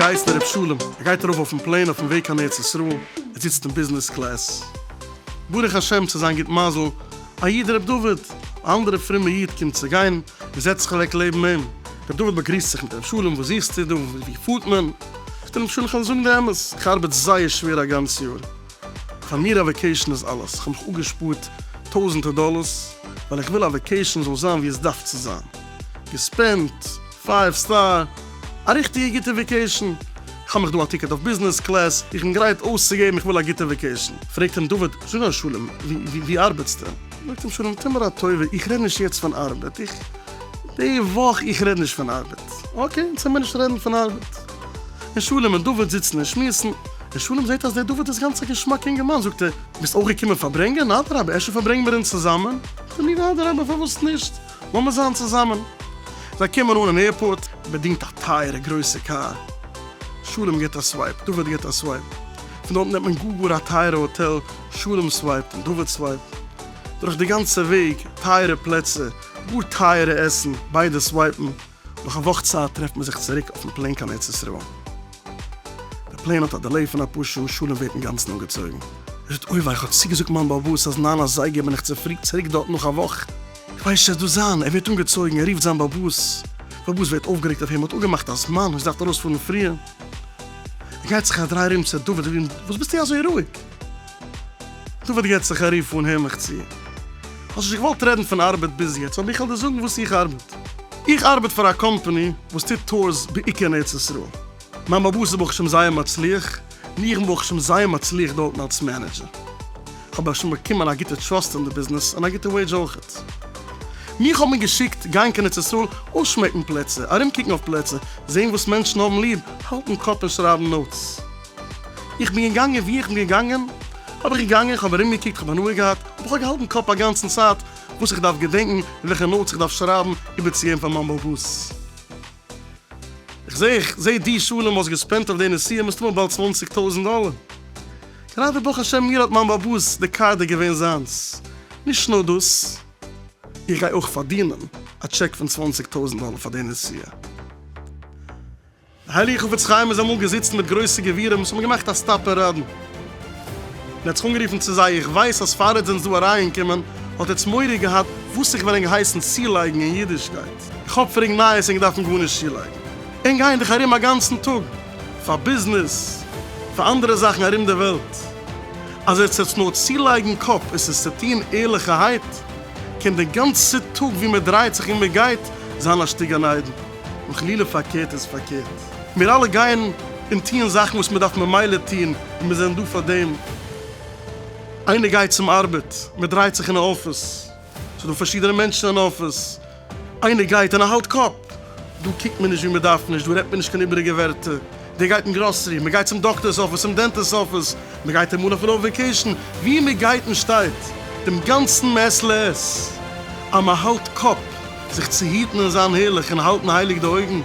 געהייסן ר' שלום, ער גייט ארויף אויפן plane אויפן וועג קיין ארץ ישראל, ער זיצט אין business class. ברוך השם צו זיין גוט מזל, א איד ר' דוד, א אנדערע פרומע איד קומט צו גיין און זעצט זיך אוועק לעבן אים. ר' דוד באגריסט זיך מיט ר' שלום, וואס זוכסטו דא, ווי פארט מען? זאגט ר' שלום, כ'וועל זאגן די אמת, איך ארבעט זייער שווער א גאנץ יאר, פאר מיר א vacation איז אלעס, איך האב מיך אפגעשפארט טויזענטער דאללערס, ווייל איך וויל א vacation זאל זיין ווי עס דארף צו זיין, געספענדט, five star, א ריכטיגע גוטע vacation, איך האב מיך דא א ticket אויף business class, איך בין גרייט אויסצוגעבן, איך וויל א גוטע vacation. פרעגט אים דוד, זאג נאר שלום, ווי ארבעטסטו? זאגט אים שלום, טו מיר א טובה, איך רעד נישט יעצט פון ארבעט, איך, די וואך איך רעד נישט פון ארבעט. okay, אונז וועמיר נישט רעדן פון ארבעט. און שלום און דוד זיצן און שמועסן, און שלום זעט אז דער דוד איז גאנץ א געשמאק אינגערמאן, זאגט ער, ביסט אויך געקומען פארברענגען? אדרבה, אפשר פארברענגן מיר אונז צוזאמען? זאגט ער, נו אדרבה, פארוואס נישט? לאמיר זיין צוזאמען. זיי קומען אן אין airport, מען דינגט א טייערע גרויסע קאר, שלום גיבט א swipe, דוד גיבט א swipe, פון דארט נעמט מען גאר גאר א טייערע האטעל, שלום swipe ט און דוד swipe ט, דורך די גאנצע וועג, טייערע פלעצער, גאר טייערע עסן, ביידע swipe ן, נאך א וואך צייט טרעפט מען זיך צוריק אויפן plane קיין ארץ ישראל. די plane האט א delay פון אפאר שעה, שלום ווערט אינגאנצן אנגעצויגן. ער זאגט, אוי וויי, איך האב צוגעזאגט מיין באלעבאס אז ניין אזייגער בין איך צופרי צוריק דארט נאך א וואך. איך ווייס נישט וואס דא זיין. ער ווערט אנגעצויגן, ער רופט זיין באלעבאס. באלעבאס ווערט אויפגערעגט אויף אים, האט אפגעמאכט א זמן, עס דארף ארויספארן פריער. ער גייט זיך א דריי ארום צו דוד, וואס ביסטו אזוי רואיג? דוד געט זיך א רוף אן, הער מיך צו. האסט נישט געוואלט רעדן פון ארבעט ביז יעצט, אבער איך וועל דיר זאגן וואס איך ארבעט. איך ארבעט פאר א קאמפאני וואס טוט tours בעיקר אין ארץ ישראל. מיין באלעבאס איז ברוך השם זייער מצליח, און איך בין ברוך השם זייער מצליח דארטן אלס manager. איך האב ברוך השם באקומען א גוטע trust אין די ביזנעס און א גוטע וועידזש אויכעט. מיך האט מען געשיקט גיין קיין ארץ ישראל אויסשמעקן פלעצער, ארומקוקן אויף פלעצער, זען וואס מענטשן האבן ליב, האלטן קאפ און שרייבן notes. איך בין געגאנגען ווי איך בין געגאנגען, האב איך געגאנגען, איך האב ארומגעקוקט, איך האב הנאה געהאט, אבער איך האב געהאלטן קאפ א גאנצן צייט וואס איך דארף געדענקן און וועלכע notes איך דארף שרייבן איבערצוגעבן פאר מיין באלעבאס. איך זע, איך זע דו שלום האסט געספענדט אויף די נסיעה מסתמא באלד צוואנציג טויזנט דאלער. גראדע ברוך השם מיר האט מיין באלעבאס די קארדע געווען זיינס. נישט נאר דאס, איך גיי אויך פארדינען א טשעק פון צוואנציג טויזנט דאלער פאר די נסיעה. דער הייליגער חפץ חיים איז אמאל געזיצן מיט גרויסע גבירים וואס האבן געמאכט א stop אין ראדני. און ער האט זיך אנגערופן צו זיי, איך ווייס אז פאר עטס זענטס דא אריינגעקומען האט עטס מורא געהאט וואס איך וועל ענק הייסן צולייגן אין אידישקייט. איך האב פאר ענק נייעס, ענק דארפן גארנישט צולייגן. ענק גייען דאך ארום א גאנצן טאג פאר ביזנעס, פאר אנדערע זאכן ארום די וועלט. אז עטס וועטס נאר צולייגן קאפ עס איז צו טון ערליכערהייט, קען די גאנצע טאג ווי מען דרייט זיך און מען גייט זיין א שטיק גן עדן. און חלילה פארקערט איז פארקערט. מיר אלע גייען און טוען זאכן וואס מען דארף ממילא טון און מיר זענען דא פאר דעם. איינער גייט צום ארבעט, מען דרייט זיך אין א אפיס, ס'איז דא פארשידענע מענטשן אין אפיס, איינער גייט און ער האלט קאפ, דא קוקט מען נישט ווי מען דארף נישט, דא רעדט מען נישט קיין איבעריגע ווערטער, דער גייט אין גראסערי, מען גייט צום דאקטער'ס אפיס, צום dentist's אפיס, מען גייט אמאל אפילו אויף vacation, ווי מען גייט און שטייט, דעם גאנצן מעת לעת, אז מען האלט קאפ, זיך צו היטן און זיין ערליך און האלטן הייליג די אויגן,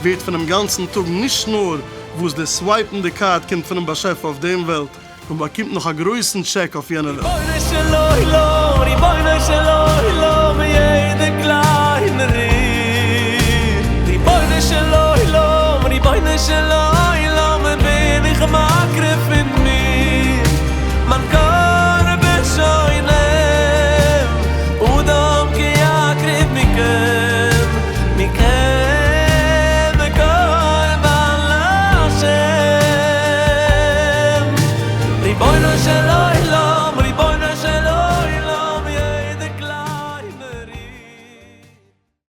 ווערט פונעם גאנצן טאג נישט נאר וואס די swipe ן די card קומט פונעם באשעפער אויף דעם וועלט, נאר באקומט נאך א גרויסן טשעק אויף יענע וועלט. ריבונו של עולם, ריבונו של עולם, יעדע קליינע ריר. ריבונו של עולם, ריבונו של עולם, בין איך מקריב פון מיר, מיין קרבן שוין נעם, אדם כי יקריב מכם.